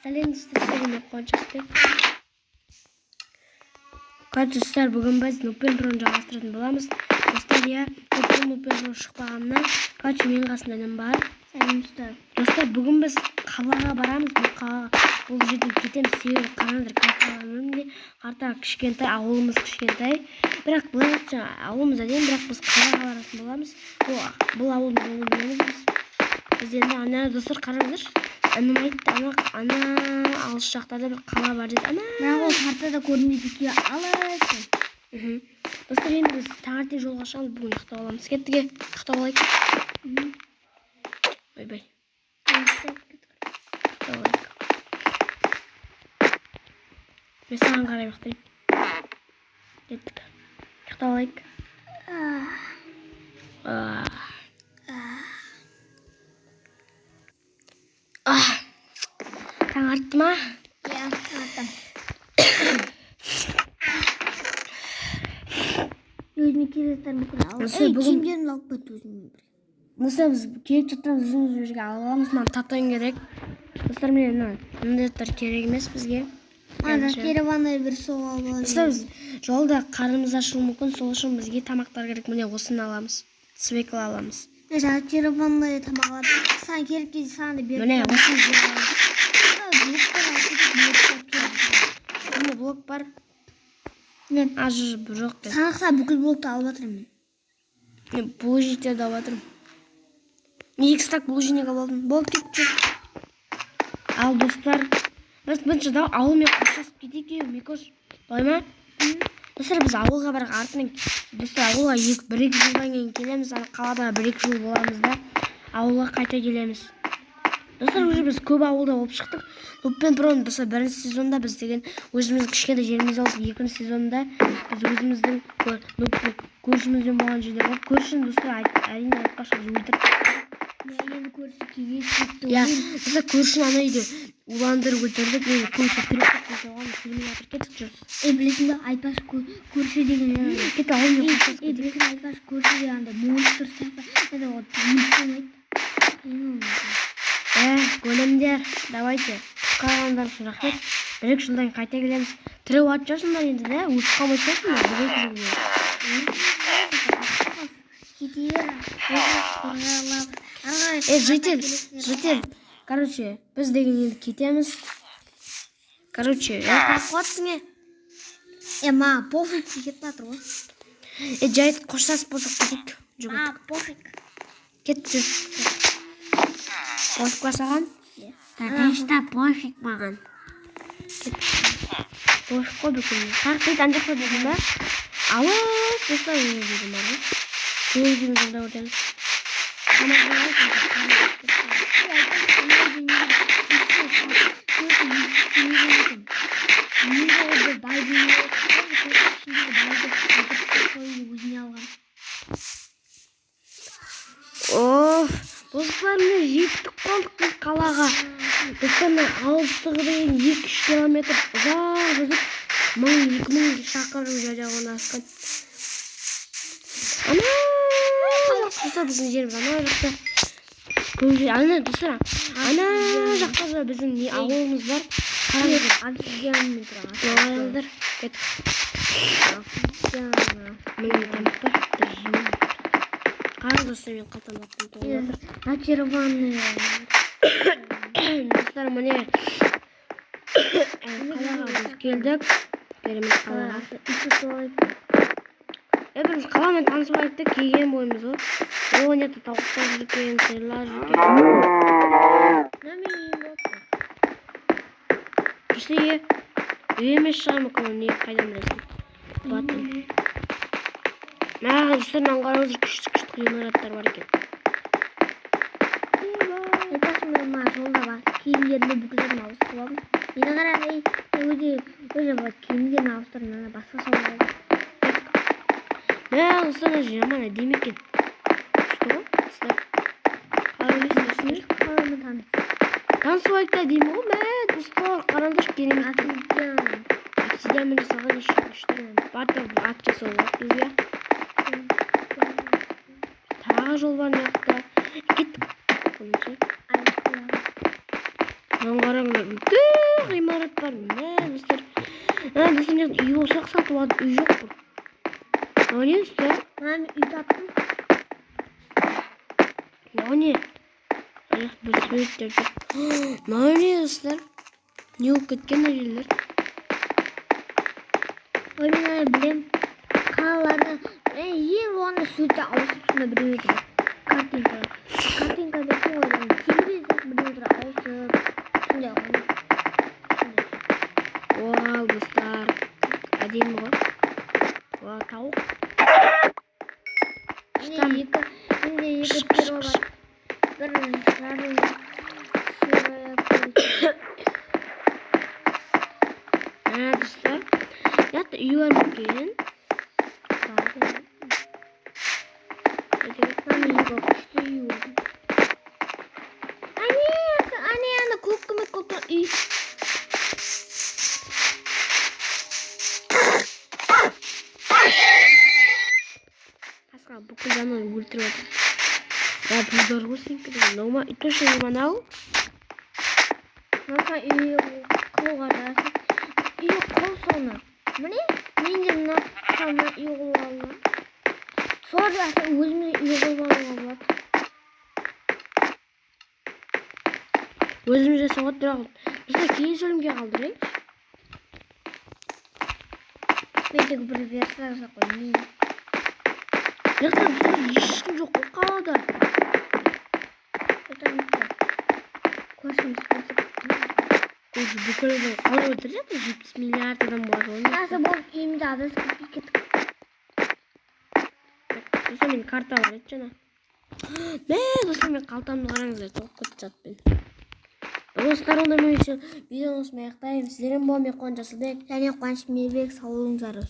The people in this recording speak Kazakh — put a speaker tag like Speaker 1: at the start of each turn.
Speaker 1: Сәлем достар, сіздермен Қуаныш. Достар, бүгін біз Нупен Проны жалғастыратын боламыз. Достар, иә, Нупен Про шықпағанына, короче, менің қасымда інім бар.
Speaker 2: Сәлем достар.
Speaker 1: Достар, бүгін біз қалаға барамыз. Бұл қалаға, бұл жерден кетеміз, себебі қараңыздар, карталар карта кішкентай, ауылымыз кішкентай. Бірақ былай айтсаң, ауылымыз әдемі, бірақ біз қалаға баратын боламыз. Бұл ауылдың жолын білеміз біз. Біз енді ана, достар, қараңыздаршы, інім айтты, ана алыс жақтарда бір қала бар деді. Ана.
Speaker 2: Бірақ ол картада көрінбейді екен, алыс.
Speaker 1: Достар, енді біз таңертең жолға шығамыз, бүгін ұйықтап аламыз. Кеттік, ұйықтап алайық. Ойбай. Ұйықтап алайық. Мен саған қарай ұйықтаймын. Кеттік. Ұйықтап алайық. Таң атты ма?
Speaker 2: Иә, таң атты. Өзіме керек заттарымды бүкіл алып.
Speaker 1: Достар,
Speaker 2: Ей,
Speaker 1: бүгін
Speaker 2: киімдерімді алып кетті өзіммен бірге.
Speaker 1: Достар, біз керек заттарымызды өзіміз бірге алып аламыз. Маған таттан керек. Достар, міне мынандай заттар керек емес бізге.
Speaker 2: Ана
Speaker 1: Бірінші.
Speaker 2: кераванды бір соға алып алып.
Speaker 1: Достар, біз жолда қарнымыз ашуы мүмкін, сол үшін бізге тамақтар керек. Міне осыны аламыз. Свекла аламыз.
Speaker 2: Мен жаңа кераванды тамақ аламын. Саған керек кезде саған да беріп
Speaker 1: Міне
Speaker 2: қоямын.
Speaker 1: осыны жеп аламыз.
Speaker 2: Блоктар алып кетіп, блоктар керек.
Speaker 1: Міне блок бар.
Speaker 2: Не?
Speaker 1: А, жоқ деп.
Speaker 2: Сандықта бүкіл блокты алып жатырмын мен.
Speaker 1: Мен булыжниктерді алып жатырмын. Мен 2 стак булыжник алып алдым. Блок деп жүр. Ал достар, біз бірінші да ауылмен қоштасып кетейік, ей, Микош. Былай ма? Достар, біз ауылға барып артынан, достар, ауылға бір-екі жылдан кейін келеміз, ана қалада бір-екі жыл боламыз да, ауылға қайта келеміз. Достар, уже біз көп ауылда болып шықтық. Нупен Проны, достар, бірінші сезонда біз деген өзіміздің кішкентай жерімізді алдық. Екінші сезонда біз өзіміздің көршімізбен болған жерде болдық. Көршіні, достар, әрине айтпақшы, біз өлтіріп тастадық.
Speaker 2: Иә, енді көрші кездесіп кетті.
Speaker 1: Иә, достар, көршіні ана үйде уландырып өлтірдік. Енді көрші тірі кетті, оған тірілмей жатыр. Кеттік, жүр.
Speaker 2: Ей, білесің бе, айтпақшы, көрші деген жаңағы
Speaker 1: Кет, ауылмен
Speaker 2: Ей,
Speaker 1: қоштасып
Speaker 2: ей,
Speaker 1: кетейік.
Speaker 2: білесің бе, айтпақшы, көрші деген андай монстр сияқты. Андай ол өліп болмайды. Қиын ол.
Speaker 1: Големдер, давайте. Құтқарғандар үшін рахмет. Бір-екі жылдан кейін қайта келеміз. Тірі болатын шығарсыңдар енді, да? Өліп қалмайтын шығарсыңдар бір-екі жыл бойы.
Speaker 2: Кете бер.
Speaker 1: Житель, житель. Короче, біз деген енді кетеміз. Короче, қалып қалатсың, е?
Speaker 2: Маған пофиг кетіп жатыр ғой.
Speaker 1: Жай қоштасып болсақ кетейік. Жүгірдік.
Speaker 2: Маған пофиг.
Speaker 1: Кет, жүр. Пофиг па саған?
Speaker 2: Иә.
Speaker 1: Конечно, пофиг маған. Кет. Пофиг қой бүкіл. Қақ бет ана жақта дедім ба? Алыс, достар, ол жерде бар ғой. Сол жерден жолда өтеміз. Тамақ жеп алайық,
Speaker 2: Неге ол бір бай дүние, ішіндегі байды өлтіріп қойып өзіне алған.
Speaker 1: Оф, достар, міне жеттік қалдық біз қалаға. Достар, мына алыстығы деген 2-3 километр ұзақ жүзіп, 1000-2000 шақырым жерде орналасқан. Ана жақта біздің жеріміз, ана жақта. Көп жер, ана достар, ана жақта да біздің не ауылымыз бар. Қараңыздар.
Speaker 2: Обсидианмен тұрған.
Speaker 1: Қараңыздар. Кеттік.
Speaker 2: Обсидиан.
Speaker 1: Міне тамақ бар. Бір жеймін. Қараңыз, достар, мен қалтамда құм толып жатыр.
Speaker 2: Очарованный.
Speaker 1: Достар, міне қалаға біз келдік. Керемет қалаға. Біз қаламен танысып алайық та келген бойымыз ғой. О, мына жақта тауықтар жүр екен, сиырлар жүр екен.
Speaker 2: Мына мен үйім болып тұр.
Speaker 1: Жүрсе, үй емес шығар мүмкін, оны не қайдан білесің? Батын. Маған, достар, мынаны қараңыздар, күшті күшті ғимараттар бар екен.
Speaker 2: Айтпақшы, мен мына жолда бар киімдерімді бүкілдерін ауыстырып алдым. Мені қара, ей, өзі бар киімдерін ауыстырдым, ана басқа салып алдым.
Speaker 1: Мә, достар, мына жер жаман әдемі екен. Күшті ғой, достар. Қалай ойлайсыңдар?
Speaker 2: Қаламен таныс.
Speaker 1: Танысып алайық та әдемі ғой, мә, достар, қараңдаршы, керемет.
Speaker 2: Обсидиан.
Speaker 1: Обсидианмен жасалған еще күшті. Батыр ат жасау болады бізге. Тағы жол бар мына жақта. Кеттік. Бұнысы. Мынаны қараңдар, үлкен ғимарат бар. Мә, достар. Ә, достар, мына жақта үй болса сатып алып, үй жоқ бұл. Мынау не, достар?
Speaker 2: Мына мен үй таптым.
Speaker 1: Мынау не? Ана жақта бір суреттер тұр. Мынау не, достар? Не болып кеткен мына жерлер?
Speaker 2: Ой, мен ана білем. Қалаларда ең болғанда суретті ауысып, сонда біреу тұр. Картинка. Картинка деп қой, телевизор біреу тұр ауысып. Сондай ғой. Сондай.
Speaker 1: Вау, достар. Әдемі ғой. Вау, тауық.
Speaker 2: Менде екі перо бар. Бір жарым серая курица.
Speaker 1: Ә, достар. Мына жақта үй бар ма екен?
Speaker 2: Бар. Мына үй бар, күшті үй бар. Әне, әне, ана көк көмек болып тұр үй.
Speaker 1: Қасқа бүкіл жануар өлтіріп жатыр. Да, бұлдар ғой сенікі деген. Мынау ма? Точно не мынау?
Speaker 2: Мына үй қылуға жарасады. Үй қыл соны. Міне, мен де мына мына үй қылып алуға. Сол жақта өзіміз үй қылып алуға болады.
Speaker 1: Өзіміз жасауға бірақ достар, келесі бөлімге қалдырайық.
Speaker 2: Мен тек бір версия жасап қойдым. Мен.
Speaker 1: Мына жақта достар ешкім жоқ қой қалада.
Speaker 2: Көршіміз өлтіріп.
Speaker 1: Уже бүкіл адам қалай өлтіріп жатыр? 70 миллиард адам бар ғой.
Speaker 2: Аса болып үйімізде адасып кетпей кеттік.
Speaker 1: Достар, менде карта бар еді жаңа. Мә, достар, мен қалтамды қараңыздар, толып кетті затпен. Достар, онда мен видеоны осымен аяқтаймын. Сіздермен болған мен, Қуаныш Асылбек.
Speaker 2: Және Қуаныш Мейірбек, сау болыңыздар.